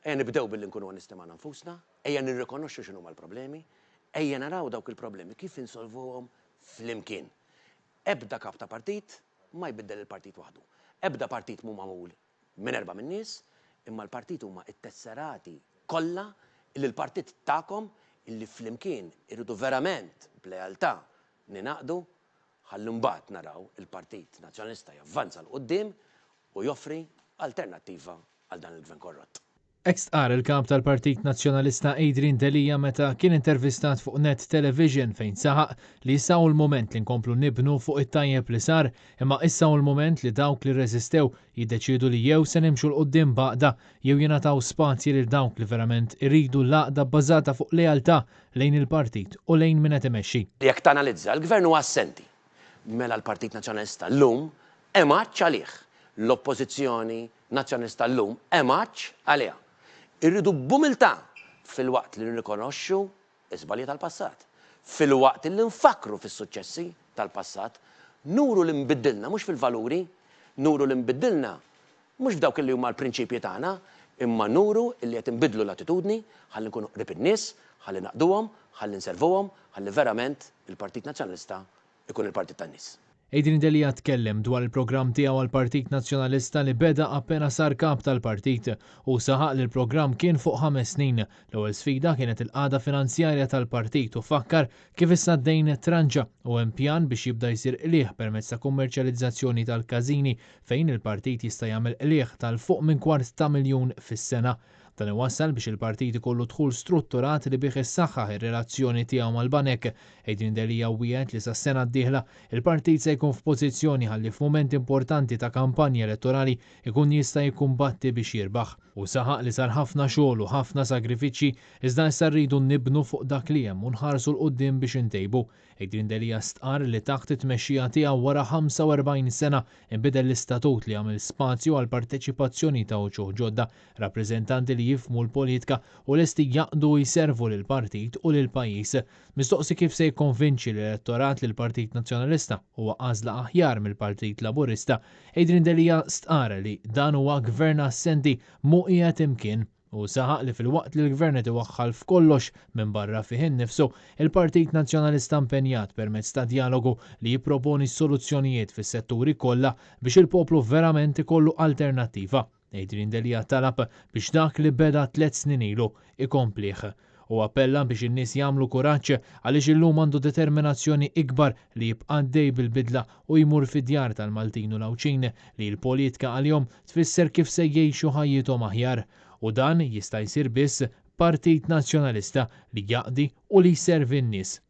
Ejja nibdew billi nkunu onesti magħna nfusna, ejja nirrikonoxxu x'inhuma l-problemi, ejja naraw dawk il-problemi kif insolvuhom flimkien. Ebda kap ta' partit ma jbiddel il-partit waħdu. Ebda partit mhu magħmul minn erbgħa min-nies, imma l-partit huma t-tesserati kollha illi l-partit tagħkom illi flimkien irridu verament b'lealtà ningħaqdu ħalli mbagħad naraw il-Partit Nazzjonalista javvanza 'l quddiem u joffri alternattiva għal dan il-Gvern korrott. Hekk stqarr il-Kap tal-Partit Nazzjonalista Adrian Delia meta kien intervistat fuq Net Television fejn saħaq li issa hu l-mument li nkomplu nibnu fuq it-tajjeb li sar imma issa hu l-mument li dawk li rreżistew jiddeċiedu li jew se nimxu 'l quddiem b'għaqda jew jingħataw spazji lil dawk li verament iridu l-għaqda bbażata fuq lealtà lejn il-partit u lejn min qed imexxi. Jekk tanalizza, l-Gvern huwa assenti. Mela l-Partit Nazzjonalista llum hemm għatx għalih. L-Oppożizzjoni Nazzjonalista llum hemm għatx għaliha. Irridu b'umiltà, filwaqt li nirrikonoxxu ż-żbalji tal-passat, filwaqt li nfakkru fis-suċċessi tal-passat, nuru li nbiddilna mhux fil-valuri, nuru li nbiddilna mhux f'dawk li huma l-prinċipji tagħna, imma nuru li qed inbiddlu l-attitudni ħalli nkunu qrib in-nies, ħalli naqduhom, ħalli nservuhom, ħalli verament il-Partit Nazzjonalista jkun il-partit tan-nies. Adrian Delia tkellem dwar il-programm tiegħu għall-Partit Nazzjonalista li beda appena sar kap tal-partit. Hu saħaq li l-programm kien fuq ħames snin. L-ewwel sfida kienet il-qagħda finanzjarja tal-partit u fakkar kif issa d-dejn tranġa u hemm pjan biex jibda jsir qligħ permezz ta' kummerċjalizzazzjoni tal-każini fejn il-partit jista' jagħmel qligħ ta' 'l fuq minn kwart ta' miljun fis-sena. Dan iwassal biex il-partit ikollu dħul strutturat li bih issaħħaħ ir-relazzjoni tiegħu mal-banek. Adrian Delia wiegħed li sas-sena d-dieħla, il-partit se jkun f'pożizzjoni ħalli f'mument importanti ta' kampanja elettorali jkun jista' jikkumbatti biex jirbaħ. Hu saħaq li sar ħafna xogħol u ħafna sagrifiċċji iżda issa rridu nibnu fuq dak li hemm u nħarsu 'l quddiem biex intejbu. Adrian Delia stqarr li taħt it-tmexxija tiegħu wara 45 sena inbidel l-istatut li għamel spazju għall-parteċipazzjoni ta' uċuħ ġodda, rappreżentanti li jifhmu l-politka u lesti jaqdu u jservu lill-partit u lill-pajjiż. Mistoqsi kif se jikkonvinċi l-elettorat li l-Partit Nazzjonalista huwa għażla aħjar mill-Partit Laburista, Adrian Delia stqarr li dan huwa gvern assenti mhu qiegħed imkien. Hu saħaq li filwaqt li l-Gvern qed iwaħħal f'kollox minbarra fih innifsu, il-Partit Nazzjonalista impenjat permezz ta' djalogu li jipproponi soluzzjonijiet fis-setturi kollha biex il-poplu verament ikollu alternattiva. Adrian Delia talab biex dak li beda tlett snin ilu ikomplih. Hu appella biex in-nies jagħmlu kuraġġ għaliex illum għandu determinazzjoni ikbar li jibqa' għaddej bil-bidla u jmur fid-djar tal-Maltin u l-Għawdxin li l-politka għalihom tfisser kif se jgħixu ħajjithom aħjar. U dan jista' jsir biss b'Partit Nazzjonalista li jaqdi u li jservi n-nies.